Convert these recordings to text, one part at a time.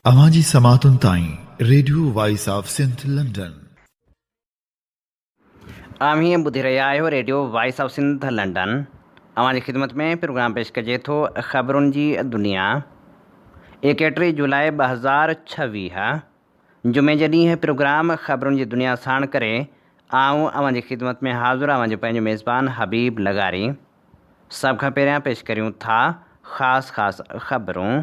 اوهان جي سماعتن تائين radio voice of Sindh London. اوهين ٻڌي رهيا آهيو radio voice of Sindh London. اوهان جي خدمت ۾ پروگرام پيش ڪجي ٿو خبرن جي دنيا 31 جولاء 2026 جمعي جي ڏينهن پروگرام خبرن جي دنيا ساڻ ڪري آئون اوهان جي خدمت ۾ حاضر اوهان جو پنهنجو ميزبان حبيب لغاري. سڀ کان پهريان پيش ڪريون ٿا خاص خاص خبرون.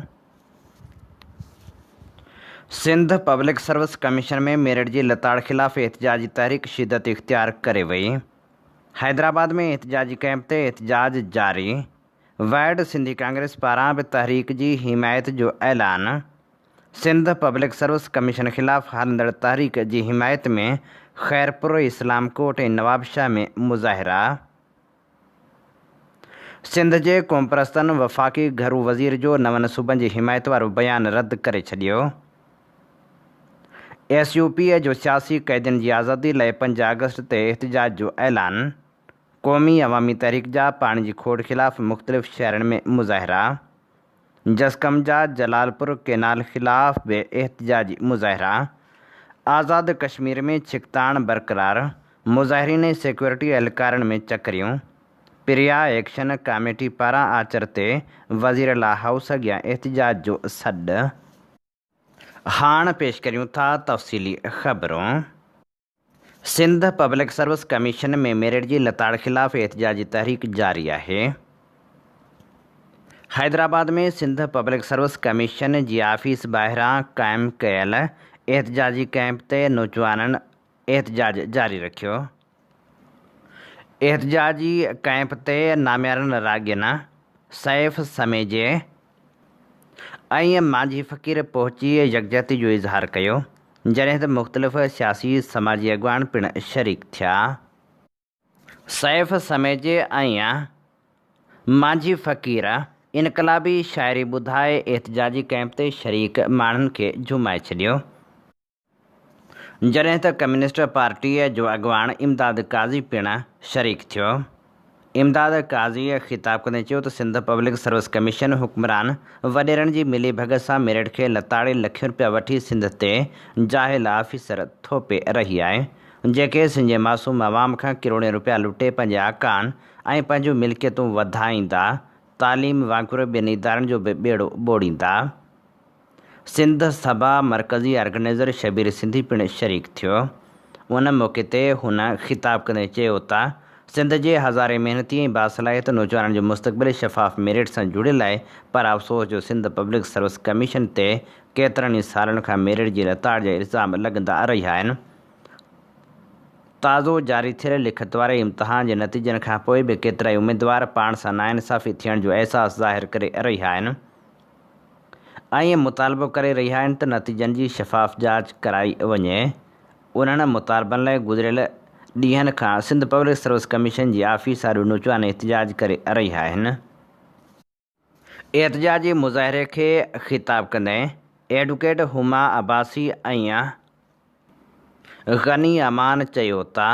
Sindh public service commission ۾ merit جي لتاڙ خلاف احتجاجي تحريڪ شدت اختيار ڪري وئي، حيدرآباد ۾ احتجاجي ڪئمپ تي احتجاج جاري، ورلڊ سنڌي ڪانگريس پاران به تحريڪ جي حمايت جو اعلان، سنڌ پبلڪ سروس ڪميشن خلاف هلندڙ تحريڪ جي حمايت ۾ خيرپور، اسلام ڪوٽ ۽ نوابشاهه ۾ مظاهرا. سنڌ جي قومپرستن وفاقي گهرو وزير جو نون صوبن جي حمايت وارو بيان رد ڪري ڇڏيو. ايس يو پي جو سياسي قيدين جي آزادي لاء پنج آگسٽ تي احتجاج جو اعلان، قومي عوامي تحريڪ جا پاڻي جي کوٽ خلاف مختلف شهرن ۾ مظاهرا، جسقم جا جلالپور ڪينال خلاف به احتجاجي مظاهرا، آزاد ڪشمير ۾ ڇڪتاڻ برقرار، مظاهرين ۽ سيڪيورٽي اهلڪارن ۾ چڪريون، پريا ايڪشن ڪاميٽي پاران آچر تي وزيراعليٰ هائوس اڳيان احتجاج جو سڏ. هاڻ پيش ڪريون ٿا تفصيلي خبرون. Sindh public service commission ۾ merit جي لتاڙ خلاف احتجاجي تحريڪ جاري آهي. Hyderabad ۾ Sindh public service commission جي آفيس ٻاهران قائم ڪيل احتجاجي ڪئمپ تي نوجوانن احتجاج جاري رکيو. احتجاجي ڪئمپ تي ناميارن راڳين سيف سميجي ۽ مانجهي فقير پهچي يڪجهتي جو اظهار ڪيو، جڏهن ته مختلف سياسي سماجي اڳواڻ پڻ شريڪ ٿيا. سيف سميجي ۽ مانجهي فقير انقلابي شاعري ٻڌائي احتجاجي ڪئمپ تي شريڪ ماڻهن کي جهومائي ڇڏيو. جڏهن ته ڪميونسٽ پارٽيء جو اڳواڻ امداد قاضي پڻ شريڪ ٿيو. امداد قاضيء خطاب ڪندي چيو ته سنڌ پبلڪ سروس ڪميشن حڪمران وڏيرن جي ملي ڀڳت سان ميرٽ کي لتاڙي لکين رپيا وٺي سنڌ تي جاهل آفيسر ٿوپي رهي آهي جيڪي سنڌ جي معصوم عوام کان ڪروڙين رپيا لٽي پنهنجي آقائن ۽ پنهنجون ملڪيتون وڌائيندا تعليم وانگر ٻين ادارن جو به ٻيڙو ٻوڙيندا. سنڌ سڀا مرڪزي آرگنائيزر شبير سنڌي پڻ شريڪ ٿيو. ان موقعي تي هن خطاب ڪندي چيو ته سنڌ جي هزارين محنتي ۽ باصلاحيت نوجوانن جو مستقبل شفاف ميرٽ سان جڙيل آهي پر افسوس جو سنڌ پبلڪ سروس ڪميشن تي ڪيترن ئي سالن کان ميرٽ جي لتاڙ جا الزام لڳندا رهيا آهن. تازو جاري ٿيل لکت واري امتحان جي نتيجن کانپوء به ڪيترائي اميدوار پاڻ سان ناانصافي ٿيڻ جو احساس ظاهر ڪري رهيا آهن. ۽ مطالبو ڪري رهيا آهن ته نتيجن جي شفاف جاچ ڪرائي وڃي. انهن مطالبن لاء گذريل ڏينهن کان سنڌ پبلڪ سروس ڪميشن جي آفيس آڏو نوجوان احتجاج ڪري رهيا آهن. احتجاجي مظاهري کي خطاب ڪندي ايڊوڪيٽ هما عباسي ۽ غني امان چيو ته.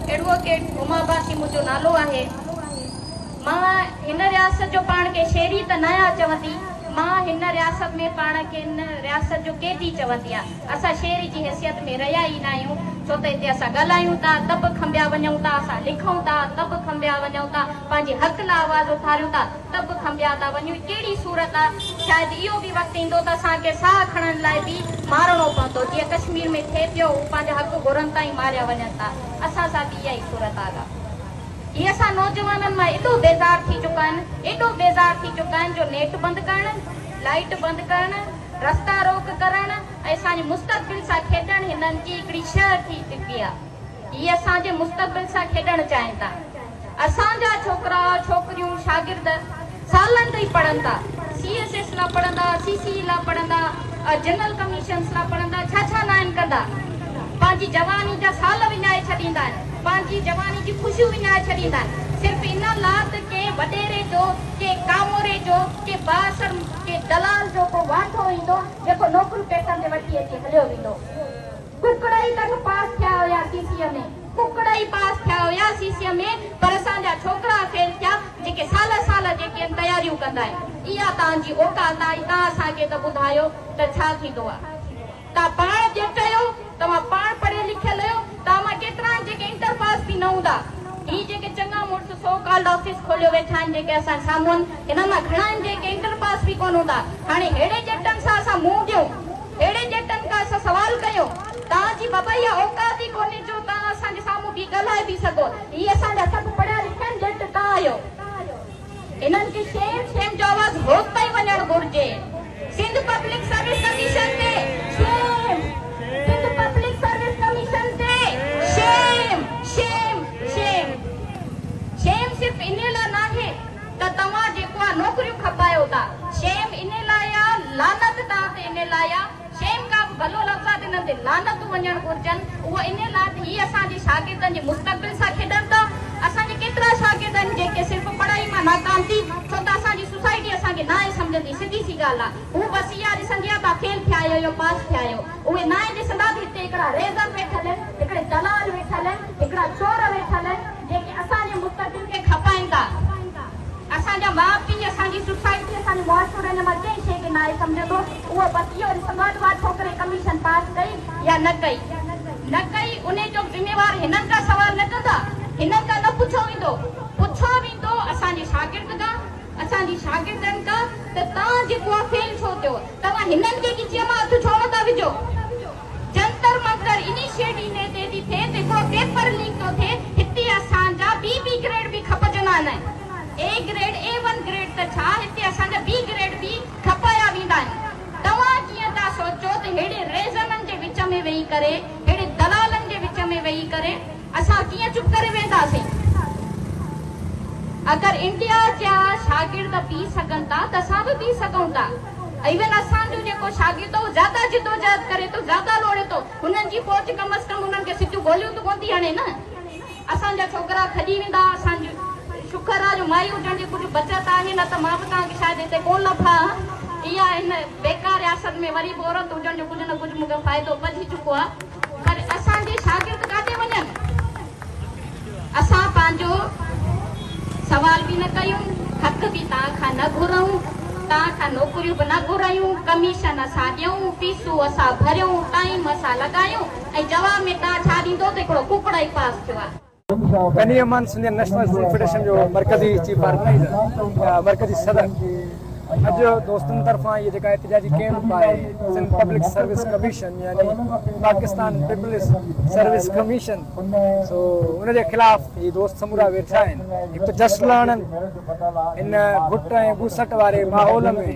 ايڊووڪيٽ هما عباسي منهنجو نالو آهي. مان هن رياست جو پاڻ کي شهري ته ناهيان چوندي، مان هن رياست ۾ پاڻ کي هن رياست جو قيدي چوندي آهيان. اسان شهري جي حيثيت ۾ رهيا ئي ناهيون، ڇو ته هتي اسان ڳالهايون ٿا ته به کنڀيا وڃون ٿا، اسان لکون ٿا ته به کنڀيا وڃون ٿا، پنهنجي حق لاء آواز اٿاريون ٿا ته به کنڀيا ٿا وڃون. ڪهڙي صورت آ؟ شايد اهو به وقت ايندو ته اسان کي ساهه کڻڻ لاء به مارڻو پوندو، جيئن ڪشمير ۾ ٿئي پيو، هو پنهنجا حق گهرن ٿا ۽ ماريا وڃن ٿا. اسان سان به اها ئي صورتحال آ. هي اسان نوجوانن مان ايڏو بيزار ٿي چڪا آهن، ايڏو بيزار ٿي چڪا آهن جو نيٽ بند ڪرڻ، لائيٽ بند ڪرڻ، رستا روڪ ڪرڻ ۽ اسان جي مستقبل سان کيڏڻ هنن جي هڪڙي شهه ٿي چڪي آ. هي اسان جي مستقبل سان کيڏڻ چاهين ٿا. اسان جا ڇوڪرا، ڇوڪريون، شاگرد سالن تائين پڙهن ٿا. سي ايس ايس لا پڙهندا، سي سي اي لا پڙهندا، جنرل ڪميشنس لا پڙهندا، ڇا ڇا ناهن ڪندا. پنهنجي جواني جا سال وڃائي ڇڏيندا آهن، پنهنجي جواني جي خوشيون وڃائي ڇڏيندا آهن، صرف ان لا ته ڪنهن وڏيري جو، ڪنهن ڪاموري جو، ڪنهن بااثر، ڪنهن دلال جو ڪو وانٺو ايندو، جيڪو نوڪريون پئسن تي وٺي اچي هليو ويندو. ڪڪڙ ئي ڪٺ پاس ٿيا هيا سي سيء ۾، ڪڪڙ ئي پاس ٿيا هيا سي سيء ۾، پر اسان جا ڇوڪرا فيل ٿيا، جيڪي سال سال جيڪي آهن. آهن، تياريون ڪندا آهن. اها توهان جي اوقات آهي، توهان اسان کي ته ٻڌايو ته ڇا ٿيندو آهي. توهان پاڻ ڄٽ آهيو، توهان پاڻ پڙهيل لکيل آهيو، توهان مان ڪيترا آهن جيڪي انٽر پاس به نه هوندا. هي جيڪي چڱا مڙس سو ڪالڊ آفيس کوليو ويٺا آهن جيڪي اسان جي سامهون آهن، هنن مان گهڻا آهن جيڪي انٽر پاس به ڪونه هوندا. هاڻي ههڙي ڄٽن سان اسان منهن ڏيون، ههڙي ڄٽن کان اسان سوال ڪيون، توهان جي بابا اها اوقات ئي ڪونهي جو توهان اسان جي سامهون بيهي ڳالهائي به سگهو. هي اسان جا سڀ پڙهيا لکيل ڄٽ توهان آهيو. هنن کي شيم شيم جو آواز هوس تائين وڃڻ گهرجي. سنڌ پبلڪ سروس ڪميشن تي shame Sindh public service commission تي شيم شيم شيم شيم صرف انهي لاء ناهي ته توهان جيڪو آ نوڪريون کپايو ٿا شيم انهي لاء آ لعنت توهان تي انهي لاء آ شيم ڪا به ڀلو لفظ آ ته انهن تي لعنتون وڃڻ گهرجن اهو انهي لاء ته هي اسان جي شاگردن جي مستقبل سان کيڏن ٿا اسان جي ڪيترا شاگرد آهن جيڪي صرف پڙهائي مان ناڪام ٿي ڇو ته اسان جي سوسائٽي اسان کي ناهي سمجهندي سڌي سي ڳالهه آ هو بس اها ڏسندي آ توهان فيل ٿيا آهيو يا پاس ٿيا آهيو اهي ناهي ڏسندا ته هتي هڪڙا ريزر ويٺل آهن هڪڙي دلال ويٺل آهن هڪڙا چور ويٺل آهن جيڪي اسان جي مستقبل کي کپائين ٿا. اسان جا ماء پيء، اسان جي سوسائٽي، اسان جو معاشرو ان مان ڪنهن شيء کي ناهي سمجهندو. اهو بس اهو ڏسندو آهي ته اها ڇوڪري ڪميشن پاس ڪئي يا نه ڪئي. نه ڪئي، انهي جو به ذميوار هنن کان سوال نه ڪندا. هنن کان نه پڇيو ويندو. پڇيو ويندو اسان جي شاگرد کان، اسان جي شاگردن کان ته توهان جيڪو آهي فيل ڇو ٿيو؟ توهان هنن کي ڳچيء مان هٿ ڇو نه ٿا وجهو؟ جنتر منتر انيشيٽ انهي تي ٿي ٿئي ته هڪڙو پيپر ليڪ ٿو ٿئي هتي اسان جا بي بي گريڊ به کپجندا آهن A grade A one grade ته ڇا هتي اسان جا بي گريڊ به کپايا ويندا آهن توهان ڪيئن ٿا سوچو ته ههڙي ريزنن جي وچ ۾ ويهي ڪري ههڙي دلالن جي وچ ۾ ويهي ڪري اسان ڪيئن چپ ڪري ويهنداسين اگر انڊيا جا شاگرد بيهي سگهن ٿا ته اسان به بيهي سگهون ٿا. ايون اسان جو جيڪو شاگرد هو زياده جدوجهد ڪري ٿو زياده لوڙي ٿو هنن جي فوج ڪم از ڪم انهن کي سڌيون گوليون ته ڪونه ٿي هڻي نه اسان جا ڇوڪرا کڄي ويندا اسان جو شڪر آ جو مائي هجڻ جي ڪجهه بچت آهي نه ته مان به توهان کي شايد هتي ڪونه لڀان ها اها هن بيڪار رياست ۾ وري به عورت هجڻ جو ڪجهه نه ڪجهه مون کي فائدو پئجي چڪو آ پر اسان جي شاگرد ڪاڏي وڃن؟ اسان پنهنجو سوال به نه ڪيون، حق به توهان کان نه گهرئون، توهان کان نوڪريون به نه گهرئون، ڪميشن اسان ڏيون، فيسون اسان ڀريون، ٽائيم اسان لڳايون ۽ جواب ۾ توهان ڇا ڏيندو ته هڪڙو ڪڪڙ ئي پاس ٿيو آهي. Ghani Aman Sindh national student federation جو مرڪزي چيف آرگنائيزر يا مرڪزي صدر اڄ دوستن طرفان هي جيڪا احتجاجي ڪيمپ آهي سنڌ پبلڪ سروس ڪميشن يعني پاڪستان پيپلز سروس ڪميشن سو ان جي خلاف هي دوست سمورا ويٺا آهن هڪ ته جس لهڻن هن گهٽ ۽ ٻوسٽ واري ماحول ۾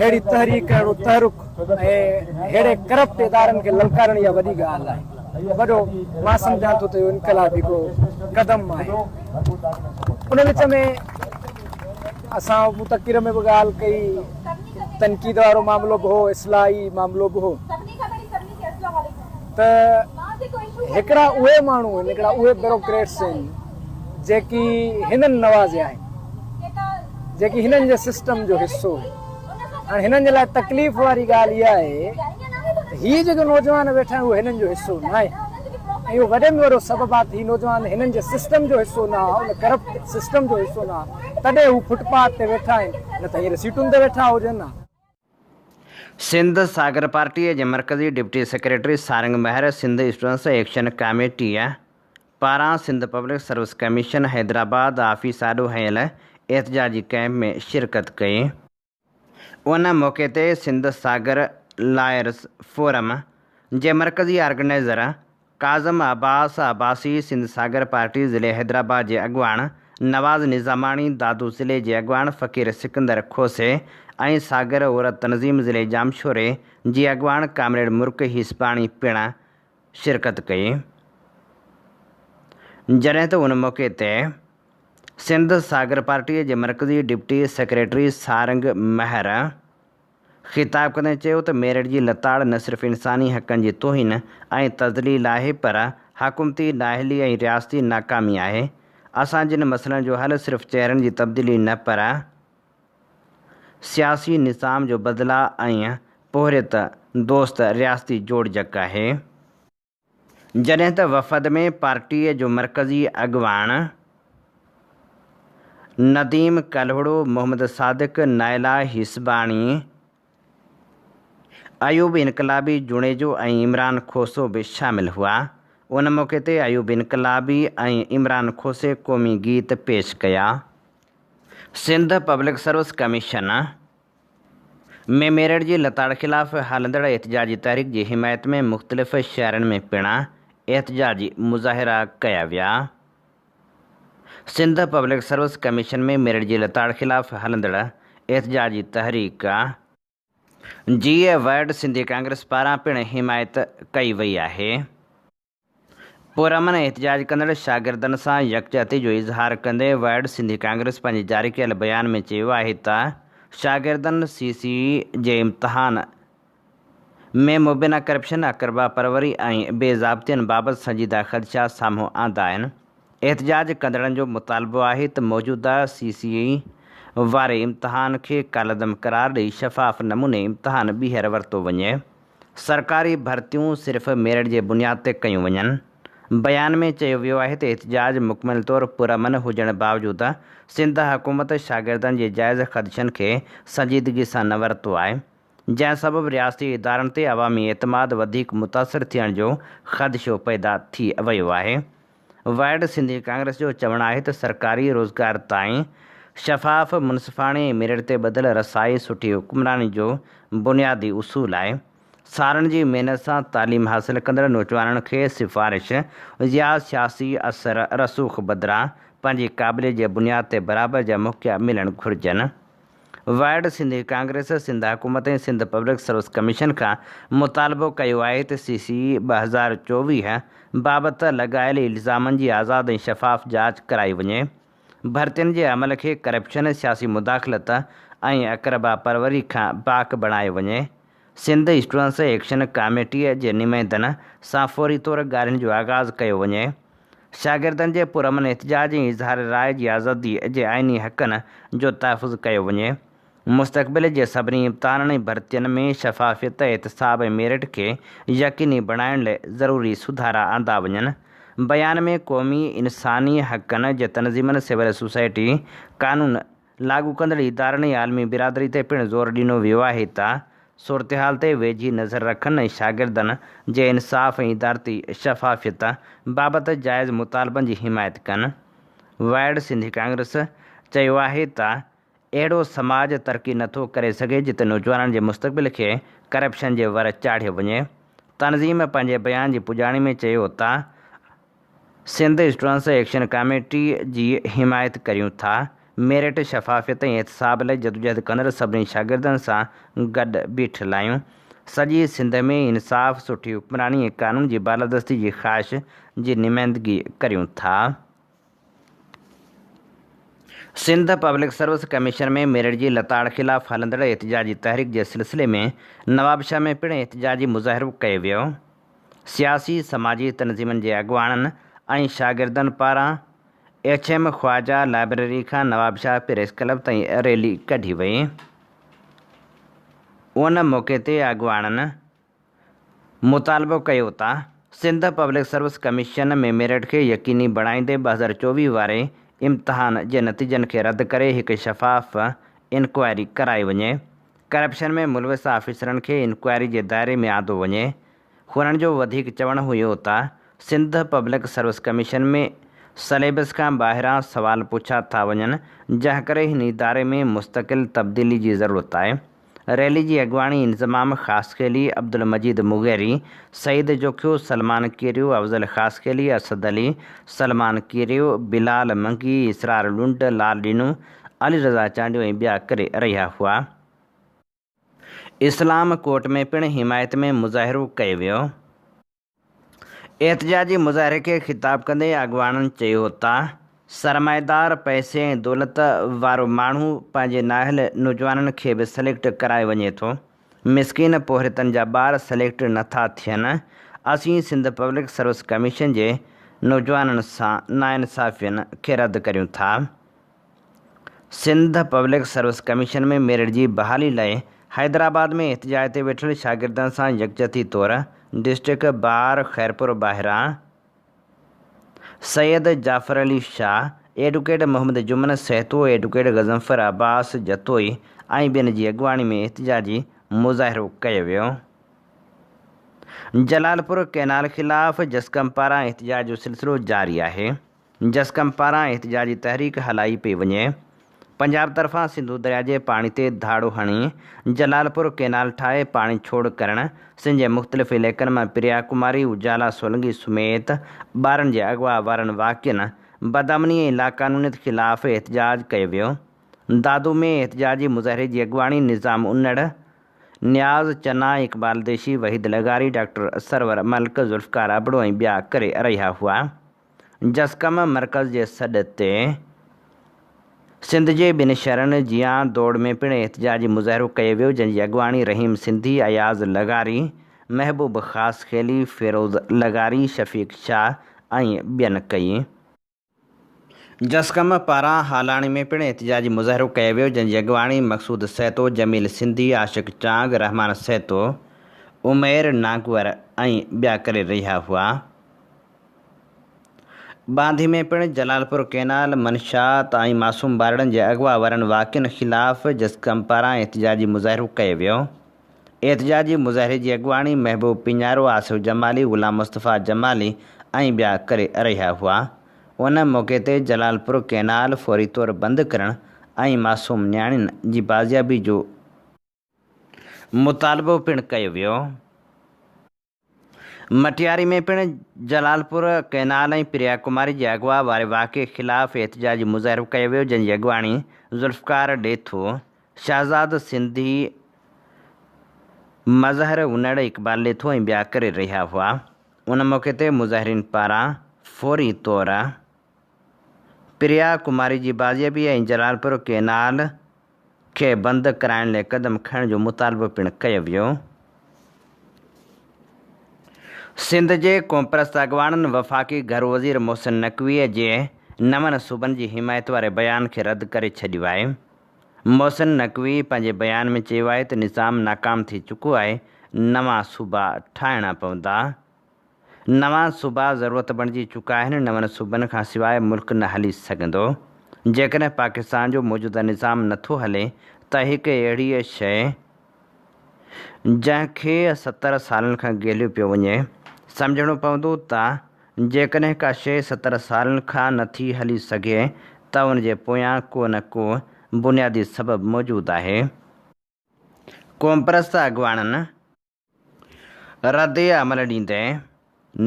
ههڙي تحريڪ اهڙو تحرڪ ۽ ههڙي ڪرپٽ ادارن کي للڪارڻ اها وڏي ڳالهه آهي وڏو مان سمجهان ٿو ته اهو انقلابي هڪڙو قدم آهي ان وچ ۾ اسان متقر ۾ به ڳالهه ڪئي تنقيد وارو معاملو به هو اصلاحي معاملو به هو ته هڪڙا اهي ماڻهو آهن، هڪڙا اهي بيروڪريٽس آهن جيڪي هنن نوازيا آهن، جيڪي هنن جي سسٽم جو حصو آهن. هاڻي هنن جي لاء تڪليف واري ڳالهه اها آهي ته هي جيڪي نوجوان ويٺا آهن اهي هنن جو حصو نه آهن ۽ اهو وڏي ۾ وڏو سبب آهي ته هي نوجوان هنن جي سسٽم جو حصو نه آهي، ان ڪرپٽ سسٽم جو حصو نه آهي، تڏهن هو فٽ پاٿ تي ويٺا آهن، نه ته هينئر سيٽن تي ويٺا هجن ها. سنڌ ساگر پارٽيء جي مرڪزي deputy secretary Sarang Mehar Sindh students action ڪاميٽيء پاران Sindh public service commission Hyderabad office آڏو هنيل احتجاجي ڪئمپ ۾ شرڪت ڪئي. ان موقعي تي سنڌ ساگر لائرز فورم جي مرڪزي آرگنائيزر ڪاظم عباس عباسي، سنڌ ساگر پارٽي ضلعي حيدرآباد جي اڳواڻ نواز نظاماڻي، دادو ضلعي جي اڳواڻ فقير سڪندر کوسي ۽ ساگر عورت تنظيم ضلعي ڄامشوري جي اڳواڻ ڪامريڊ مرڪ هيسباڻي پڻ شرڪت ڪئي. جڏهن ته ان موقعي تي سنڌ ساگر پارٽي جي مرڪزي ڊپٽي سيڪريٽري سارنگ مهر، خطاب ڪندي چيو ته ميرٽ جي لتاڙ نه صرف انساني حقن جي توهين ۽ تذليل آهي پر حڪومتي نااهلي ۽ رياستي ناڪامي آهي، اسان جن مسئلن جو حل صرف چهرن جي تبديلي نه پر سياسي نظام جو بدلاء ۽ پورهيت دوست رياستي جوڙجڪ آهي. جڏهن ته وفد ۾ پارٽيء جو مرڪزي اڳواڻ نديم ڪلهوڙو، محمد صادق، نائلا هيسباڻي، ايوب انقلابي جوڻيجو ۽ عمران کوسو به شامل هئا. ان موقعي تي ايوب انقلابي ۽ عمران کوسي قومي گيت پيش ڪيا. Sindh public service commission ۾ merit جي لتاڙ خلاف هلندڙ احتجاجي تحريڪ جي حمايت ۾ مختلف شهرن ۾ پڻ احتجاجي مظاهرا ڪيا ويا. Sindh public service commission ۾ merit جي لتاڙ خلاف هلندڙ احتجاجي تحريڪ جي ورلڊ سنڌي ڪانگريس پاران پڻ حمايت ڪئي وئي آهي. پرامن احتجاج ڪندڙ شاگردن سان يڪجهتي جو اظهار ڪندي ورلڊ سنڌي ڪانگريس پنهنجي جاري ڪيل بيان ۾ چيو آهي ته شاگردن سي سي جي امتحان ۾ مبينا ڪرپشن، اقربا پروري ۽ بي ضابطين بابت سنجيده خدشا سامهون آندا آهن. احتجاج ڪندڙن جو مطالبو آهي ته موجوده سي سي اي واري امتحان کي ڪالعدم قرار ڏئي شفاف نموني امتحان ٻيهر ورتو وڃي. سرڪاري ڀرتيون صرف ميرٽ جي بنياد تي ڪيون وڃن. بيان ۾ چيو ويو آهي ته احتجاج مڪمل طور پرامن هجڻ باوجود سنڌ حڪومت شاگردن جي جائز خدشن کي سنجيدگي سان نه ورتو آهي. جنهن سبب رياستي ادارن تي عوامي اعتماد وڌيڪ متاثر ٿيڻ جو خدشو پيدا ٿي ويو آهي. ورلڊ سنڌي ڪانگريس جو چوڻ آهي ته سرڪاري روزگار تائين شفاف، منصفاڻي ۽ ميرٽ تي ٻڌل رسائي سٺي حڪمراني جو بنيادي اصول آهي. سالن جي محنت سان تعليم حاصل ڪندڙ نوجوانن کي سفارش يا سياسي اثر رسوخ بدران پنهنجي قابليت جي بنياد تي برابر جا موقعا ملڻ گهرجن. ورلڊ سنڌي ڪانگريس سنڌ حڪومت ۽ سنڌ پبلڪ سروس ڪميشن کان مطالبو ڪيو آهي ته سي سي 2024 بابت لڳايل الزامن جي آزاد ۽ شفاف جاچ ڪرائي وڃي، ڀرتين جي عمل کي ڪرپشن، سياسي مداخلت ۽ اقربا پروري کان پاڪ بڻايو وڃي، سنڌ اسٽوڊنٽس ايڪشن ڪاميٽي جي نمائندن سان فوري طور ڳالهين جو آغاز ڪيو وڃي. شاگردن جي پرامن احتجاج ۽ اظهار راء جي آزادي جي آئيني حقن جو تحفظ ڪيو وڃي. مستقبل جي سڀني امتحانن ۽ ڀرتين ۾ شفافيت، احتساب ۽ ميرٽ کي يقيني بڻائڻ لاء ضروري سڌارا آندا وڃن. بيان ۾ قومي انساني حقن جي تنظيمن، سول سوسائٽي، قانون لاڳو ڪندڙ ادارن ۽ عالمي برادري تي پڻ زور ڏنو ويو آهي ته صورتحال تي ويجهي نظر رکن ۽ شاگردن جي انصاف ۽ ادارتي شفافيت بابت جائز مطالبن جي حمايت ڪن. ورلڊ سنڌي ڪانگريس چيو آهي ته اهڙو سماج ترقي نٿو ڪري سگهي جتي نوجوانن جي مستقبل کي ڪرپشن جي ور چاڙهيو وڃي. تنظيم پنهنجي بيان جي پڄاڻي ۾ چيو ته سنڌ اسٽوڊنٽس ايڪشن ڪاميٽي جي حمايت ڪريون ٿا، ميرٽ، شفافيت ۽ احتساب لاء جدوجهد ڪندڙ سڀني شاگردن سان گڏ بيٺل آهيون، سڄي سنڌ ۾ انصاف، سٺي حڪمراني ۽ قانون جي بالادستي جي خواهش جي نمائندگي ڪريون ٿا. Sindh public service commission ۾ merit جي لتاڙ خلاف هلندڙ احتجاجي تحريڪ جي سلسلي ۾ نوابشاهه ۾ پڻ احتجاجي مظاهرو ڪيو ويو. سياسي سماجي تنظيمن جي اڳواڻن ۽ شاگردن پاران ايڇ ايم خواجه لائبريري کان نوابشاهه پريس ڪلب تائين ريلي ڪڍي وئي. ان موقعي تي اڳواڻن مطالبو ڪيو ته Sindh public service commission ۾ merit کي يقيني بڻائيندي 2024 واري امتحان جي نتيجن کي رد ڪري هڪ شفاف انڪوائري ڪرائي وڃي. ڪرپشن ۾ ملوث آفيسرن کي انڪوائري جي دائري ۾ آندو وڃي. هنن جو وڌيڪ چوڻ هيو ته Sindh public service commission ۾ syllabus کان ٻاهران سوال پڇا ٿا وڃن جنهن ڪري هن اداري ۾ مستقل تبديلي جي ضرورت آهي. ريلي جي اڳواڻي انضمام خاصخيلي، عبدالمجيد مغيري، سعيد جوکيو، سلمان ڪيريو، افضل خاصخيلي، اسد علي، سلمان ڪيريو، بلال منگي، اسرار لنڊ، لال ڏنو، علي رضا چانڊيو ۽ ٻيا ڪري رهيا هئا. اسلام ڪوٽ ۾ پڻ حمايت ۾ مظاهرو ڪيو ويو. احتجاجي مظاهري کي خطاب ڪندي اڳواڻن چيو ته سرمائيدار پئسي ۽ دولت وارو ماڻهو پنهنجي نااهل نوجوانن کي به سليڪٽ ڪرائي وڃي ٿو، مسڪين پورهيتن جا ٻار سليڪٽ نه ٿا ٿين، اسين سنڌ پبلڪ سروس ڪميشن جي نوجوانن سان ناانصافين کي رد ڪريون ٿا. Sindh public service commission ۾ merit جي بحالي لاء حيدرآباد ۾ احتجاج تي ويٺل شاگردن سان يڪجهتي طور ڊسٽرڪٽ بار خيرپور ٻاهران سيد جعفر علي شاهه ايڊوڪيٽ محمد جمن سهتو، ايڊوڪيٽ غضنفر عباس جتوئي ۽ ٻين جي اڳواڻي ۾ احتجاجي مظاهرو ڪيو ويو. جلالپور ڪئنال خلاف جسقم پاران احتجاج جو سلسلو جاري آهي. جسقم پاران احتجاجي تحريڪ هلائي پئي وڃي. پنجاب طرفان سنڌو درياء جي پاڻي تي ڌاڙو هڻي جلالپور ڪئنال ٺاهي پاڻي ڇوڙ ڪرڻ، سنڌ جي مختلف علائقن مان پريا ڪماري، اجالا سولنگي سميت ٻارن جي اغوا وارن واقعن، بدامني ۽ لاقانونيت خلاف احتجاج ڪيو ويو. دادو ۾ احتجاجي مظاهري جي اڳواڻي نظام انڙ، نياز چنا، اقبال ديشي، وحيد لغاري، ڊاڪٽر سرور ملڪ، ذوالفقار ابڙو ۽ ٻيا ڪري رهيا هئا. جسقم مرڪز جي سڏ تي سنڌ جي ٻن شهرن جيان دوڙ ۾ پڻ احتجاجي مظاهرو ڪيو ويو جنهن جي اڳواڻي رحيم سنڌي، اياز لغاري، محبوب خاصخيلي، فيروز لغاري، شفيق شاهه ۽ ٻين ڪئي. جسقم پاران هالاڻي ۾ پڻ احتجاجي مظاهرو ڪيو ويو جنهن جي اڳواڻي مقصود سهتو، جميل سنڌي، عاشق چانگ، رحمان سهتو، عمير نانگور ۽ ٻيا ڪري رهيا هئا. ٻانڌي ۾ پڻ جلالپور ڪئنال، منشيات ۽ معصوم ٻارڙن جي اغوا وارن واقعن خلاف جسقم پاران احتجاجي مظاهرو ڪيو ويو. احتجاجي مظاهري جي اڳواڻي محبوب پيڃارو، آصف جمالي، غلام مصطفيٰ جمالي ۽ ٻيا ڪري رهيا هئا. ان موقعي تي جلالپور ڪئنال فوري طور بند ڪرڻ ۽ معصوم نياڻين جي بازيابي جو مطالبو پڻ ڪيو ويو. مٽياري ۾ پڻ جلالپور ڪئنال ۽ پريا ڪماري جي اغوا واري واقعي خلاف احتجاجي مظاهرو ڪيو ويو جنهن جي اڳواڻي ذوالفقار ڏيٿو، شهزاد سنڌي، مظهر انڙ، اقبال ڏيٿو ۽ ٻيا ڪري رهيا هئا. ان موقعي تي مظاهرين پاران فوري طور پريا ڪماري جي بازيابي ۽ جلالپور ڪئنال کي بند ڪرائڻ لاء قدم کڻڻ جو مطالبو پڻ ڪيو ويو. سنڌ جي قومپرست اڳواڻن وفاقي گهرو وزير محسن نقوي جي نون صوبن جي حمايت واري بيان کي رد ڪري ڇڏيو آهي. محسن نقوي پنهنجي بيان ۾ چيو آهي ته نظام ناڪام ٿي چڪو آهي، نوان صوبا ٺاهڻا پوندا. نوان صوبا ضرورت بڻجي چڪا آهن، نون صوبن کان سواء ملڪ نه هلي سگهندو، جيڪڏهن پاڪستان جو موجوده نظام نٿو هلي ته هڪ اهڙي شيء جنهن کي 70 سالن کان گهليو پيو وڃي، سمجهڻو پوندو ته جيڪڏهن ڪا شيء 70 سالن کان نٿي هلي سگهي ته ان جي پويان ڪو نه ڪو بنيادي سبب موجود آهي. قومپرست اڳواڻن. رد عمل ڏيندي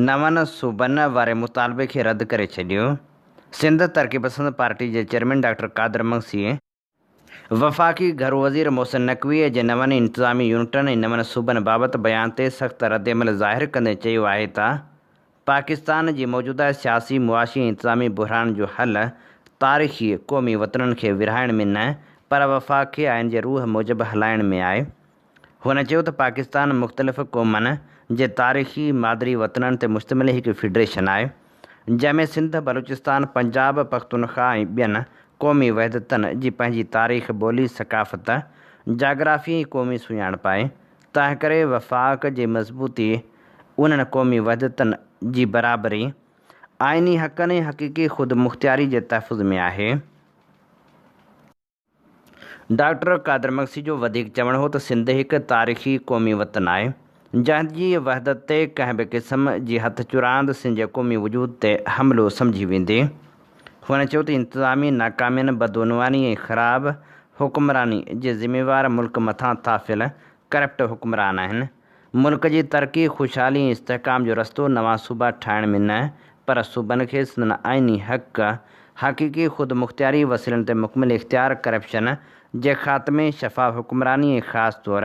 نون صوبن واري مطالبي کي رد ڪري ڇڏيو. سنڌ ترقي پسند پارٽي جي چيئرمين ڊاڪٽر قادر مگسي، وفاقي گهرو وزير محسن نقوي جي نون انتظامي يونٽن ۽ نون صوبن بابت بيان تي سخت ردعمل ظاهر ڪندي چيو آهي ته پاڪستان جي موجوده سياسي، معاشي ۽ انتظامي بحران جو حل تاريخي قومي وطنن کي ورهائڻ ۾ نه پر وفاق کي آئين جي روح موجب هلائڻ ۾ آهي. هن چيو ته پاڪستان مختلف قومن جي تاريخي مادري وطنن تي مشتمل هڪ فيڊريشن آهي، جنهن ۾ سنڌ، بلوچستان، پنجاب، پختونخواهه ۽ ٻين قومي وحدتن جي پنهنجي تاريخ، ٻولي، ثقافت، جاگرافي ۽ قومي سڃاڻپ آهي، تنهنڪري وفاق جي مضبوطي انهن قومي وحدتن جي برابري، آئيني حقن ۽ حقيقي خودمختياري جي تحفظ ۾ آهي. ڊاڪٽر قادر مگسي جو وڌيڪ چوڻ هو ته سنڌ هڪ تاريخي قومي وطن آهي، جنهن جي وحدت تي ڪنهن به قسم جي هٿ چراند سنڌ جي قومي وجود تي حملو سمجهي ويندي. هن چيو ته انتظامي ناڪامين، بدعنواني ۽ خراب حڪمراني جي ذميوار ملڪ مٿان ٿاڦيل ڪرپٽ حڪمران آهن. ملڪ جي ترقي، خوشحالي ۽ استحڪام جو رستو نوان صوبا ٺاهڻ ۾ نه پر صوبن کي سندن آئيني حق، حقيقي خودمختياري، وسيلن تي مڪمل اختيار، ڪرپشن جي خاتمي، شفاف حڪمراني ۽ خاص طور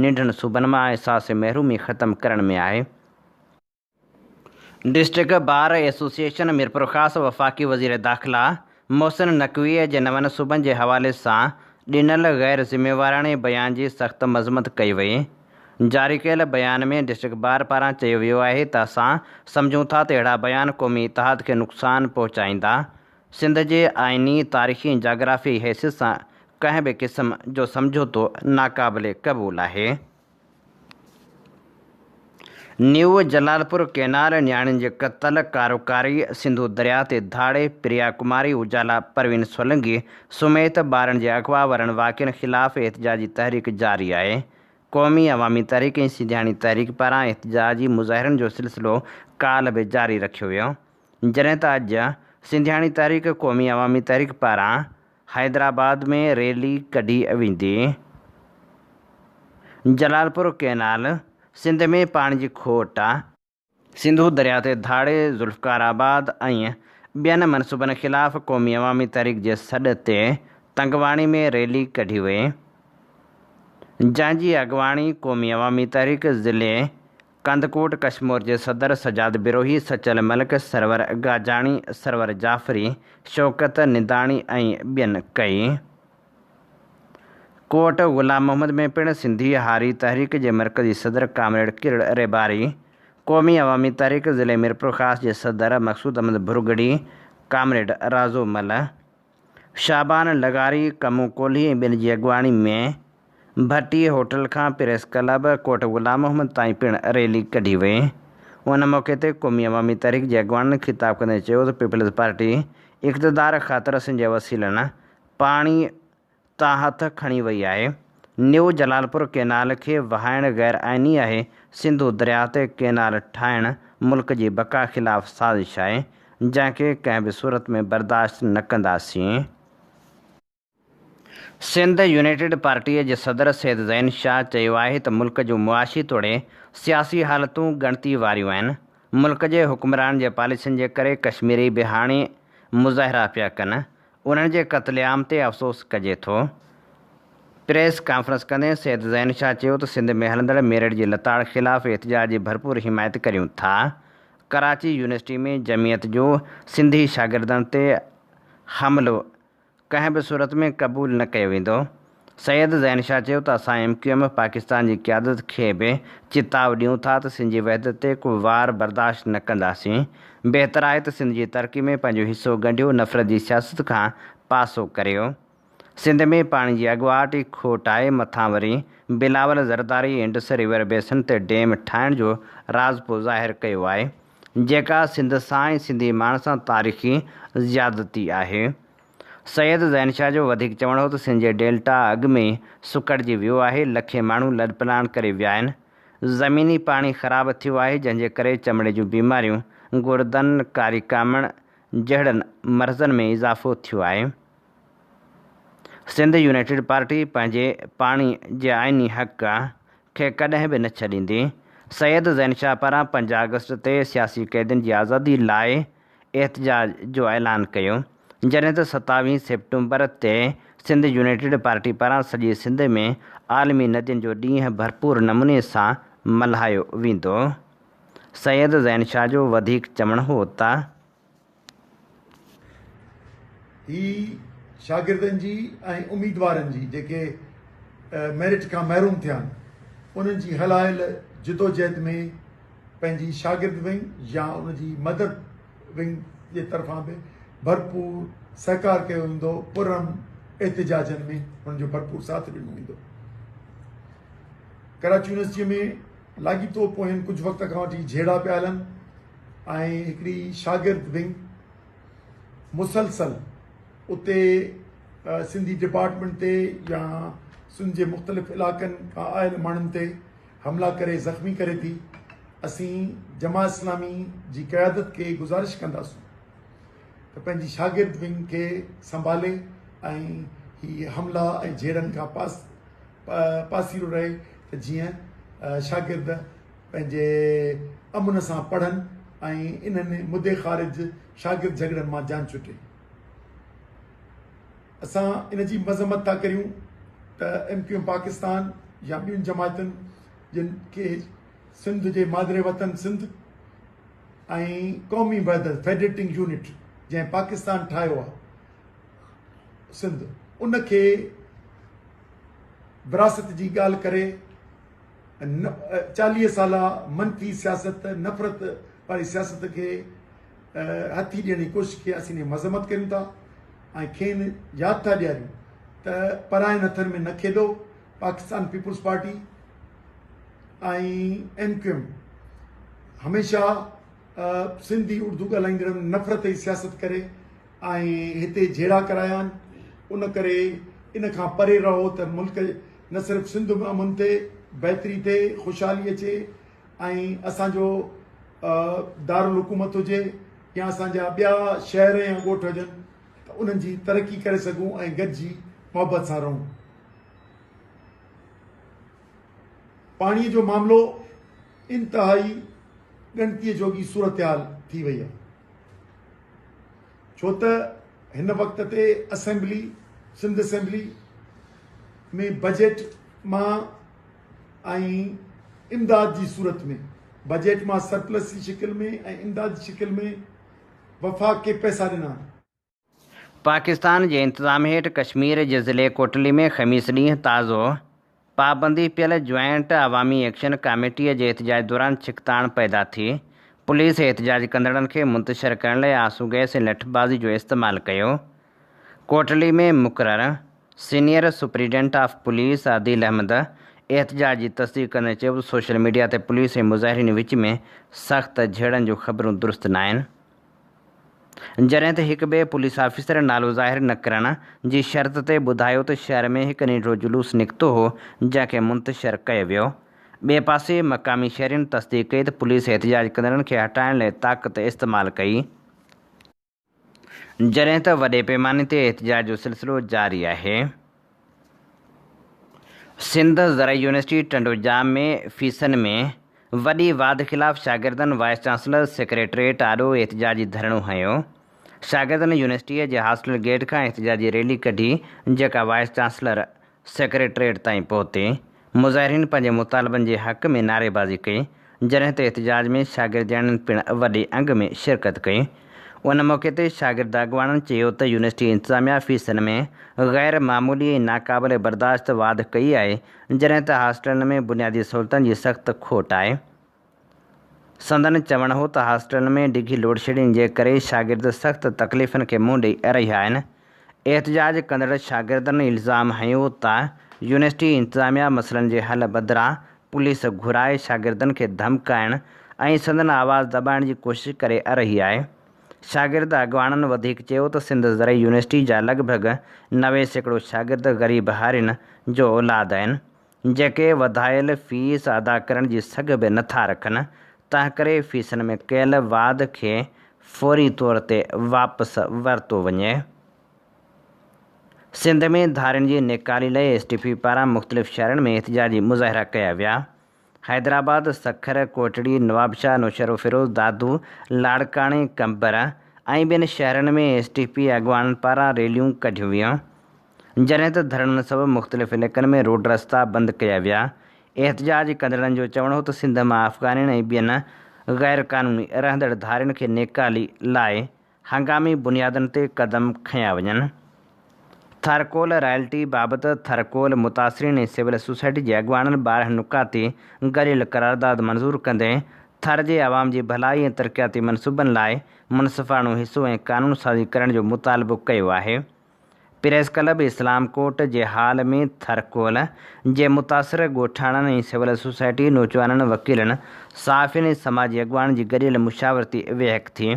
ننڍن صوبن مان احساس محرومي ختم ڪرڻ ۾ آهي. ڊسٽرڪٽ بار ايسوسيئيشن ميرپورخاص وفاقي وزير داخلا محسن نقوي جي نون صوبن جي حوالي سان ڏنل غير ذميواراڻي بيان جي سخت مذمت ڪئي وئي. جاري ڪيل بيان ۾ ڊسٽرڪٽ بار پاران چيو ويو آهي ته اسان سمجهون ٿا ته اهڙا بيان قومي اتحاد کي نقصان پهچائيندا، سنڌ جي آئيني، تاريخي ۽ جاگرافيائي حيثيت سان ڪنهن به قسم جو سمجهوتو ناقابل قبول آهي. نيو جلالپور ڪينال، نياڻين جي قتل، ڪاروڪاري، سنڌو درياء تي ڌاڙي، پريا ڪماري، اجالا پروين سولنگي سميت ٻارن جي اغوا وارن واقعن خلاف احتجاجي تحريڪ جاري آهي. قومي عوامي تحريڪ ۽ سنڌياڻي تحريڪ پاران احتجاجي مظاهرن جو سلسلو ڪالهه به جاري رکيو ويو جڏهن ته اڄ سنڌياڻي تحريڪ قومي عوامي تحريڪ پاران حيدرآباد ۾ ريلي ڪڍي ويندي. جلالپور ڪئنال، سنڌ ۾ پاڻي جي کوٽ، سنڌو درياء تي ڌاڙي، ذوالفقار آباد ۽ ٻين منصوبن خلاف قومي عوامي تحريڪ جي سڏ تي تنگواڻي ۾ ريلي ڪڍي وئي، جنهن جي اڳواڻي قومي عوامي تحريڪ ضلعي ڪنڌڪوٽ ڪشمور جي صدر سجاد بروهي، سچل ملڪ، سرور گاجاڻي، سرور جعفري، شوڪت نداڻي ۽ ٻين ڪئي. ڪوٽ غلام محمد ۾ پڻ سنڌي هاري تحريڪ جي مرڪزي صدر ڪامريڊ ڪرڙ ريٻاري، قومي عوامي تحريڪ ضلعي ميرپورخاص جي صدر مقصود احمد ڀرڳڙي، ڪامريڊ رازو مل، شعبان لغاري، ڪمو ڪولهي ۽ ٻين جي اڳواڻي ۾ ڀٽي هوٽل کان پريس ڪلب ڪوٽ غلام محمد تائين پڻ ريلي ڪڍي وئي. ان موقعي تي قومي عوامي تحريڪ جي اڳواڻن خطاب ڪندي چيو ته پيپلز پارٽي اقتدار خاطر سنڌ جي وسيلن، پاڻي، تان هٿ کڻي وئي آهي. نيو جلالپور ڪينال کي وهائڻ غير آئيني آهي، سنڌو درياهه تي ڪينال ٺاهڻ ملڪ جي بقا خلاف سازش آهي، جنهن کي ڪنهن به صورت ۾ برداشت نه ڪنداسين. سنڌ يونائيٽيڊ پارٽيء جي صدر سيد زين شاهه چيو آهي ته ملڪ جون معاشي توڙي سياسي حالتون ڳڻتي واريون آهن، ملڪ جي حڪمرانن جي پاليسين جي ڪري ڪشميري به هاڻي مظاهرا پيا ڪن، انهن جي قتل عام تي افسوس ڪجي ٿو. پريس ڪانفرنس ڪندي سيد زين شاهه چيو ته سنڌ ۾ هلندڙ ميرٽ جي لتاڙ خلاف احتجاج جي ڀرپور حمايت ڪريون ٿا، ڪراچي يونيورسٽي ۾ جمعيت جو سنڌي شاگردن تي حملو ڪنهن به صورت ۾ قبول نه ڪيو ويندو. سيد زين شاهه چيو ته اسان ايم ڪيو ايم پاڪستان جي قيادت کي به چتاء ڏيون ٿا ته سنڌ جي وحدت تي ڪو وار برداشت نه ڪنداسين، بهتر آهي ته سنڌ جي ترقي ۾ پنهنجو حصو ڳنڍيو نفرت جي سياست کان پاسو ڪريو. سنڌ ۾ پاڻي جي اڳواٽ ئي کوٽ آهي، مٿان وري Bilawal Zardari Indus river basin تي ڊيم ٺاهڻ جو راضپو ظاهر ڪيو آهي، جيڪا سنڌ سان ۽ سنڌي ماڻهن سان تاريخي زيادتي آهي. سيد زين شاهه جو وڌيڪ چوڻ هو ته سنڌ جي ڊيلٽا اڳ ۾ ئي سڪڙجي ويو آهي، لکين ماڻهو لڏپلاڻ ڪري ويا آهن، زميني پاڻي خراب ٿيو آهي، جنهن جي ڪري چمڙي جون بيماريون، گردن، ڪاري ڪامڻ جهڙن مرضن ۾ اضافو ٿيو آهي. سنڌ يونائيٽيڊ پارٽي پنهنجي پاڻي جي آئيني حق کي ڪڏهن به نه ڇڏيندي، سيد زين شاهه پاران پنج آگسٽ تي سياسي قيدين جي آزادي لاء احتجاج جو اعلان ڪيو، جڏهن ته ستاويهه سيپٽمبر تي سنڌ يونائيٽيڊ پارٽي پاران سڄي سنڌ ۾ عالمي ندين جو ڏينهن ڀرپور نموني سان ملهايو ويندو. سيد زين شاهه جو وڌيڪ چوڻ هو ته. هي شاگردن جي ۽ اميدوارن جي جيڪي ميرٽ کان محروم ٿيا آهن انهن جي هلايل جدوجهد ۾ پنهنجي شاگرد ونگ يا ان جي مدر ونگ جي طرفان به ڀرپور سهڪار ڪيو ويندو پرامن احتجاجن ۾ انهن جو ڀرپور ساٿ ڏنو ويندو. ڪراچي يونيورسٽي ۾ لاڳيتو پوئين ڪجهه وقت کان وٺي جهيڙا پيا هلن ۽ هڪڙي شاگرد ونگ مسلسل اتي سنڌي ڊپارٽمينٽ تي يا سنڌ جي مختلف علائقن کان آيل ماڻهن تي حملا ڪري زخمي ڪري ٿي. اسين جماعت اسلامي جي قيادت کي گذارش ڪنداسون ته پنهنجي شاگرد ونگ کي سنڀالي ۽ هي حملا ۽ جهيڙن کان پاس پاسيرو رهي ته جيئن شاگرد پنهنجي امن سان پڙهن ۽ انهن مدي خارج شاگرد جهڳڙن مان جان ڇٽي. اسان ان جي مذمت ٿا ڪريون ته ايم ڪيو ايم پاڪستان يا ٻين جماعتن جن کي سنڌ جي مادر وطن سنڌ ۽ قومي وحدت فيڊريٽنگ يونٽ جنهن پاڪستان ٺاهيو آهي سنڌ ان کي وراثت جي ڳالهه ڪري 40 سالا منفي سياست نفرت واري سياست کي هٿي ڏيڻ جي ڪوشش کي اسين مذمت ڪريون ٿا ۽ کين ياد ٿا ڏياريون ته پراين هٿن ۾ نه کيڏو. Pakistan Peoples Party ۽ M Q M هميشه سنڌي اردو ڳالهائيندڙن نفرت جي سياست ڪري ۽ هتي جهيڙا ڪرايا آهن ان ڪري ان کان پري رهو ته ملڪ نه صرف سنڌ ۾ امن ٿئي بهتري ٿئي خوشحالي اچي ۽ اسان جو دارالحڪومت هجي يا اسان جا ٻيا شهر يا ڳوٺ هجن ته انهن جي ترقي ڪري سگهون ۽ گڏجي محبت سان رهون. پاڻي جو معاملو انتهائي ڳڻتيء جوڳي صورتحال ٿي وئي آهي ڇو ته هن وقت تي اسيمبلي سنڌ اسيمبلي ۾ بجيٽ مان ۽ امداد جي صورت ۾ بجيٽ مان سرپلس جي شڪل ۾ ۽ امداد جي شڪل ۾ وفاق کي پئسا ڏنا. پاڪستان جي انتظام هيٺ ڪشمير جي ضلعي ڪوٽلي ۾ خميس ڏينهن تازو پابندي پيل جوائنٽ عوامي ايڪشن ڪاميٽيء جي احتجاج دوران ڇڪتاڻ پيدا ٿي. پوليس احتجاج ڪندڙن کي منتشر ڪرڻ لاء آنسو گئس ۽ لٺبازي جو استعمال ڪيو. ڪوٽلي ۾ مقرر senior superintendent of police Adeel Ahmed احتجاج جي تصديق ڪندي چيو ته سوشل ميڊيا تي پوليس ۽ مظاهرين وچ ۾ سخت جهيڙن جون خبرون درست ناهن. جڏهن ته هڪ ٻئي پوليس آفيسر نالو ظاهر نه ڪرڻ جي شرط تي ٻڌايو ته شهر ۾ هڪ ننڍڙو جلوس نڪتو هو جنهن کي منتشر ڪيو ويو. ٻئي پاسي مقامي شهرين تصديق ڪئي ته پوليس احتجاج ڪندڙن کي هٽائڻ لاء طاقت استعمال ڪئي. جڏهن ته وڏي پيماني تي احتجاج جو سلسلو جاري آهي. سنڌ زرعي يونيورسٽي ٽنڊوڄام ۾ فيسن ۾ وڏي واڌ خلاف شاگردن وائيس چانسلر سيڪريٽريٽ آڏو احتجاجي ڌرڻو هنيو. شاگردن يونيورسٽيء جي هاسٽل گيٽ کان احتجاجي ريلي ڪڍي جيڪا وائيس چانسلر سيڪريٽريٽ تائين پهتي. مظاهرين پنهنجي مطالبن جي حق ۾ نعريبازي ڪئي. جڏهن ته احتجاج ۾ شاگردياڻين پڻ وڏي انگ ۾ شرڪت ڪئي. ان موقعي تي شاگرد اڳواڻن چيو ته يونيورسٽي انتظاميا فيسن ۾ غير معمولي ۽ ناقابل برداشت واڌ ڪئي آهي، جڏهن ته هاسٽلن ۾ بنيادي سهولتن جي سخت کوٽ آهي. سندن چوڻ هو ته هاسٽلن ۾ ڊگهي لوڊشيڊنگ جي ڪري شاگرد سخت تڪليفن کي منهن ڏئي رهيا آهن. احتجاج ڪندڙ شاگردن الزام هنيو ته يونيورسٽي انتظاميا مسئلن جي حل بدران پوليس گهرائي شاگردن کي ڌمڪائڻ ۽ سندن آواز دٻائڻ جي ڪوشش ڪري رهي آهي. شاگرد اڳواڻن وڌيڪ چيو ته سنڌ زرعي يونيورسٽي جا لڳ ڀڳ 90% شاگرد غريب هارين جو اولاد آهن، جيڪي وڌايل فيس ادا ڪرڻ جي سگهه به نٿا رکن، تنهنڪري فيسن ۾ ڪيل واڌ کي فوري طور تي واپس ورتو وڃي. سنڌ ۾ ڌارين جي نيڪالي لاء ايس ٽي پي پاران مختلف شهرن ۾ احتجاجي مظاهرا ڪيا ويا. حيدرآباد، سکر، ڪوٽڙي، نوابشاهه، نوشهروفيروز، دادو، لاڙڪاڻي، قمبر ۽ ٻين شهرن ۾ ايس ٽي پي اڳواڻن پاران ريليون ڪڍيون ويون. جڏهن ته ڌرڻن سبب مختلف علائقن ۾ روڊ رستا بند ڪيا ويا. احتجاج ڪندڙن جو چوڻ هو ته سنڌ مان افغانين ۽ ٻين غيرقانوني رهندڙ ڌارين کي نيڪالي لاء هنگامي بنيادن تي قدم کنيا وڃن. ٿرڪول رائلٽي بابت ٿرڪول متاثرين ۽ سول سوسائٽي جي اڳواڻن 12 نڪاتي گڏيل قرارداد منظور ڪندي ٿر جي عوام جي ڀلائي ۽ ترقياتي منصوبن لاء منصفاڻو حصو ۽ قانون سازي ڪرڻ جو مطالبو ڪيو آهي. پريس ڪلب اسلام ڪوٽ جي هال ۾ ٿرڪول جي متاثر ڳوٺاڻن ۽ سول سوسائٽي، نوجوانن، وڪيلن، صحافين ۽ سماجي اڳواڻن جي گڏيل مشاورتي ويهڪ ٿي،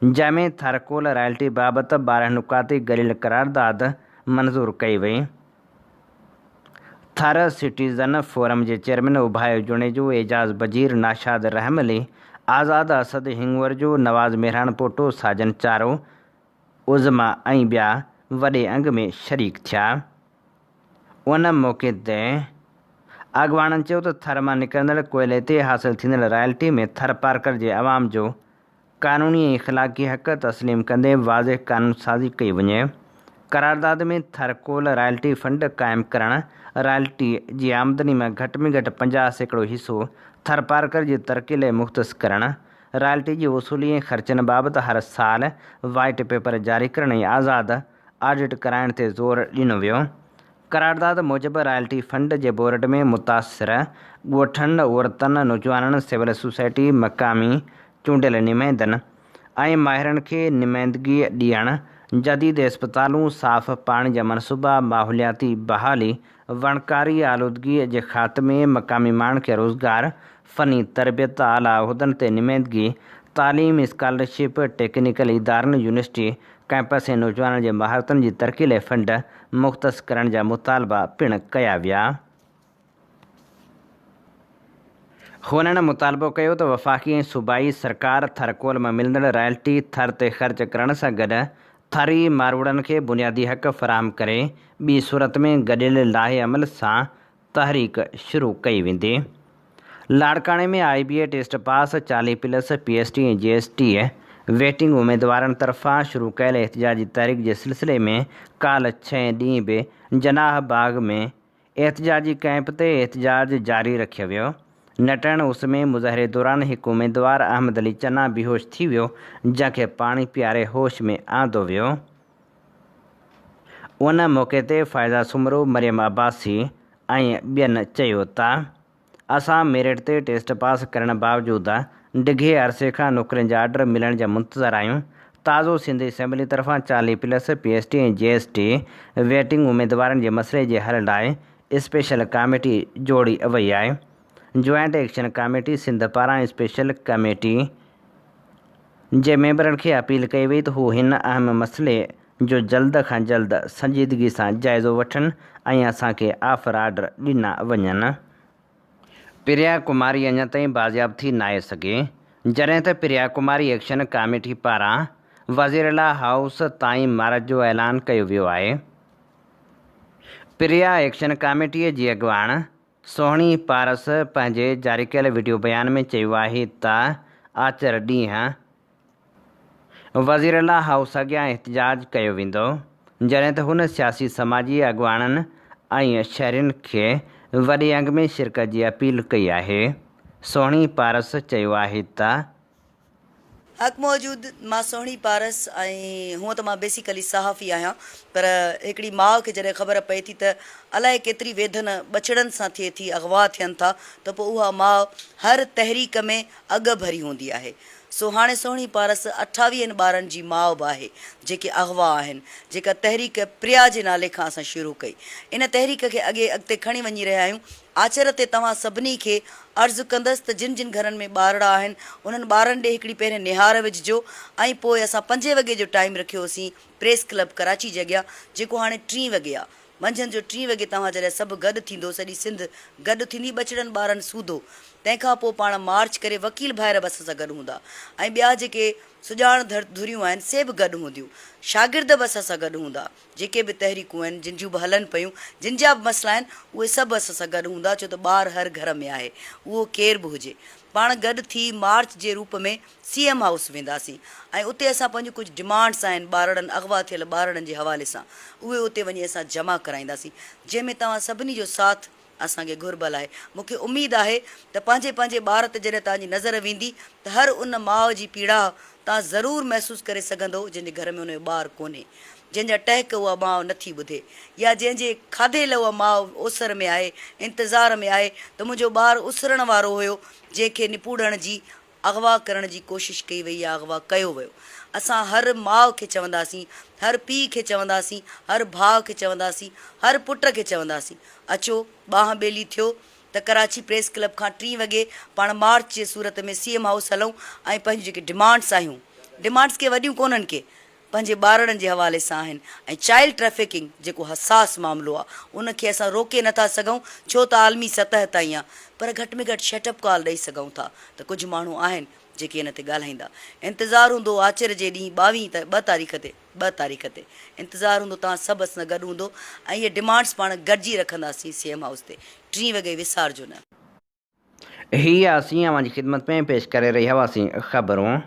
جنهن ۾ ٿرڪول رائلٽي بابت 12 نڪاتي گڏيل قرارداد منظور ڪئي وئي. ٿر سٽيزن فورم جي چيئرمين اوڀايو جوڻيجو، اعجاز بجير، ناشاد رحملي، آزاد اسد هڱورجو، نواز مهراڻ پوٽو، ساجن چارو، عظميٰ ۽ ٻيا وڏي انگ ۾ شريڪ ٿيا. ان موقعي تي اڳواڻن چيو ته ٿر مان نڪرندڙ ڪوئلي تي حاصل ٿيندڙ رائلٽي ۾ ٿرپارڪر جي عوام جو قانوني ۽ اخلاقي حق تسليم ڪندي واضح قانون سازي ڪئي وڃي. قرارداد ۾ ٿر ڪول رائلٽي فنڊ قائم ڪرڻ، رائلٽي جي آمدني مان گهٽ ۾ گهٽ 50% حصو ٿرپارڪر جي ترقي لاء مختص ڪرڻ، رائلٽي جي وصولي ۽ خرچن بابت هر سال وائيٽ پيپر جاري ڪرڻ ۽ آزاد آڊٽ ڪرائڻ تي زور ڏنو ويو. قرارداد موجب رائلٽي فنڊ جي بورڊ ۾ متاثر ڳوٺن، عورتن، نوجوانن، سول سوسائٽي، مقامي چونڊيل نمائندن ۽ ماهرن کي نمائندگي ڏيڻ جديد اسپتالون، صاف پاڻي جا منصوبا، ماحولياتي بحالي، وڻڪاري آلودگي جي خاتمي، مقامي ماڻهن کي روزگار، فني تربيت، اعليٰ عهدن تي نمائندگي، تعليم، اسڪالرشپ، ٽيڪنيڪل ادارن، يونيورسٽي ڪئمپس ۽ نوجوانن جي مهارتن جي ترقي لاء فنڊ مختص ڪرڻ جا مطالبا پڻ ڪيا ويا. هنن مطالبو ڪيو ته وفاقي ۽ صوبائي سرڪار ٿر ڪول مان ملندڙ رائلٽي ٿر تي خرچ ڪرڻ سان گڏ ٿري ماروئڙن کي بنيادي حق فراهم ڪري، ٻي صورت ۾ گڏيل لاهي عمل سان تحريڪ شروع ڪئي ويندي. لاڙڪاڻي ۾ I B A test pass 40 plus P S T ۽ G S T waiting اميدوارن طرفان شروع ڪيل احتجاجي تحريڪ جي سلسلي ۾ ڪالهه ڇهين ڏينهن به جناح باغ ۾ احتجاجي ڪئمپ تي احتجاج جاري رکيو ويو. نٽهڻ اس ۾ مظاهري دوران هڪ اميدوار احمد علي چنا بيهوش ٿي ويو، جنهن کي پاڻي پياري هوش ۾ آندو ويو. ان موقعي تي فائزه سومرو، مريم عباسي ۽ ٻين چيو ته اسان ميرٽ تي ٽيسٽ پاس ڪرڻ باوجود ڊگهي عرصي کان نوڪرين جا آرڊر ملڻ جا منتظر آهيون، تازو سنڌ اسيمبلي طرفان 40 plus P S T ۽ G S T waiting اميدوارن جي مسئلي جي حل لاء اسپيشل ڪاميٽي جوڙي وئي آهي، جوائنٽ ايڪشن ڪاميٽي سنڌ پاران اسپيشل ڪميٽي جي ميمبرن کي اپيل ڪئي وئي ته هو هن اهم مسئلي جو جلد کان جلد سنجيدگي سان جائزو وٺن ۽ اسان کي آفر آرڊر ڏنا وڃن. پريا ڪماري اڃا تائين بازياب ٿي ناهي سگهي، جڏهن ته پريا ڪماري ايڪشن ڪاميٽي پاران وزيراعليٰ هائوس تائين مارچ جو اعلان ڪيو ويو آهي. پريا ايڪشن ڪاميٽي جي اڳواڻ سهڻي پارس پنهنجي جاري ڪيل وڊيو بيان ۾ چيو آهي ته آچر ڏينهن وزيراعليٰ هائوس اڳيان احتجاج ڪيو ويندو، جڏهن ته هن سياسي سماجي اڳواڻن ۽ شهرين کي وڏي انگ ۾ شرڪت جي اپيل ڪئي آهي. سهڻي پارس چيو آهي ته. حق موجود، مان سهڻي پارس ۽ هونء ته مان بيسيڪلي صحافي آهيان پر هڪڙي ماء کي جڏهن خبر پئي ٿي ته الائي ڪيتري ويڌن ٻچڙن سان ٿئي ٿي، اغوا ٿين ٿا ته پوء اها ماء هر تحريڪ ۾ اڳ ڀري هوندي آهي. سو هاڻي سهڻي پارس اٺاويهن ٻارن جي ماء به آهي، جيڪي اغوا آهن، جيڪا تحريڪ پريا جي نالي کان اسان شروع ڪئي. ان تحريڪ کي اڳي اڳتي کڻي وڃي رهيا آهيون. آچر تي توهان سڀني کي عرض ڪندس ته جن جن گهرن ۾ ٻارڙا آهن، انهن ٻارن ڏي هڪڙي پهرين نهار وجهجو ۽ پوء اسان پنجين وڳي جو ٽائيم رکيوسين پريس ڪلب ڪراچي جي اڳيان، جيڪو هاڻي ٽين وڳي آ. منجهند جو ٽين وڳي توهان جڏهن سڀ گڏ ٿيندو، سڄي سنڌ گڏ ٿيندي، ٻچڙن ٻارن سوڌو. تنهن کان پوء پاڻ مارچ ڪري وڪيل ڀائر به اسان سان گڏ هوندا ۽ ٻيا جيڪي سڄاڻ ڌريون آهن سي به گڏ هونديون. شاگرد به اسان سان گڏ هوندا. جيڪي به تحريڪون آهن، جن جون به هلن پيون، جن جا به مسئلا آهن، اهي سڀ اسان سان گڏ هوندا، ڇو ته ٻار هر گهر ۾ آهي، اهو ڪير به هجي. پاڻ گڏ ٿي مارچ جي روپ ۾ سي ايم هائوس وينداسين ۽ اتي اسان پنهنجون ڪجهه ڊمانڊس آهن ٻارڙن اغوا ٿيل ٻارڙن جي حوالي سان اهي اتي وڃي اسان جمع ڪرائينداسين جنهن ۾ توهان سڀني جو ساٿ اسان کي گهربل آهي مون کي اميد آهي ته پنهنجي پنهنجي ٻار تي جڏهن توهان جي نظر ويندي ته هر ان ماء جي پيڙاهه توهان ضرور محسوس ڪري سگهندو جنهن جي گهر ۾ ان جو ٻار ڪونهي جنهن جا ٽهڪ اها ماء نٿي ٻڌي يا جنهن جي کاڌي لئه اها ماء اوسر ۾ آهي انتظار ۾ آهي ته منهنجو ٻار اسرڻ وارو هيو جنهن کي نپوڙڻ جي اغوا ڪرڻ جي ڪوشش ڪئي وئي يا اغوا ڪيو ويو. اسان هر ماء کي چونداسين، هر پيء کي چونداسين، هر ڀاء کي چونداسين، هر پٽ کي چونداسين اچو ٻانهن ٻيلي ٿيو ته ڪراچي پريس ڪلب کان ٽين وڳي پاڻ مارچ جي صورت ۾ سي ايم هائوس هلون ۽ پنهنجون جيڪي ڊمانڊس آهيون ڊمانڊس ڪي وڏيون ڪونهن ڪي پنهنجي ٻارڙن جي حوالي سان آهن ۽ چائلڊ ٽريفڪنگ جيڪو حساس معاملو آهي ان کي اسان روڪي نٿا سگهون ڇو ته عالمي سطح تائين آهي پر گهٽ ۾ گهٽ شٽ اپ ڪال ڏئي سگهون ٿا ته ڪجهه ماڻهو آهن جيڪي ان تي ڳالهائيندا انتظار هوندو آچر جي ڏينهن ٻاويهين ٻه تاريخ تي ٻه تاريخ تي انتظار هوندو توهان سڀ اسان سان گڏ هوندو ۽ اهي ڊمانڊس پاڻ گڏجي رکنداسين سي ايم هائوس تي ٽين وڳي وسارجو نه. هي اسين اوهان جي خدمت ۾ پيش ڪري رهيا هئاسين خبرون.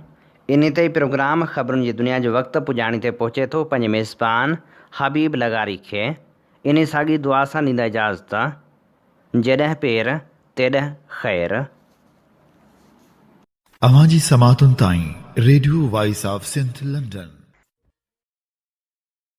انهي تي ئي پروگرام خبرن جي دنيا جو وقت پڄاڻي تي پهچي ٿو پنهنجي ميزبان حبيب لغاري کي انهي ساڳي دعا سان ڏيندا اجازت جيڏهن پير تيڏهن خير. اوهان جي سماعتن تائين radio voice of Sindh London.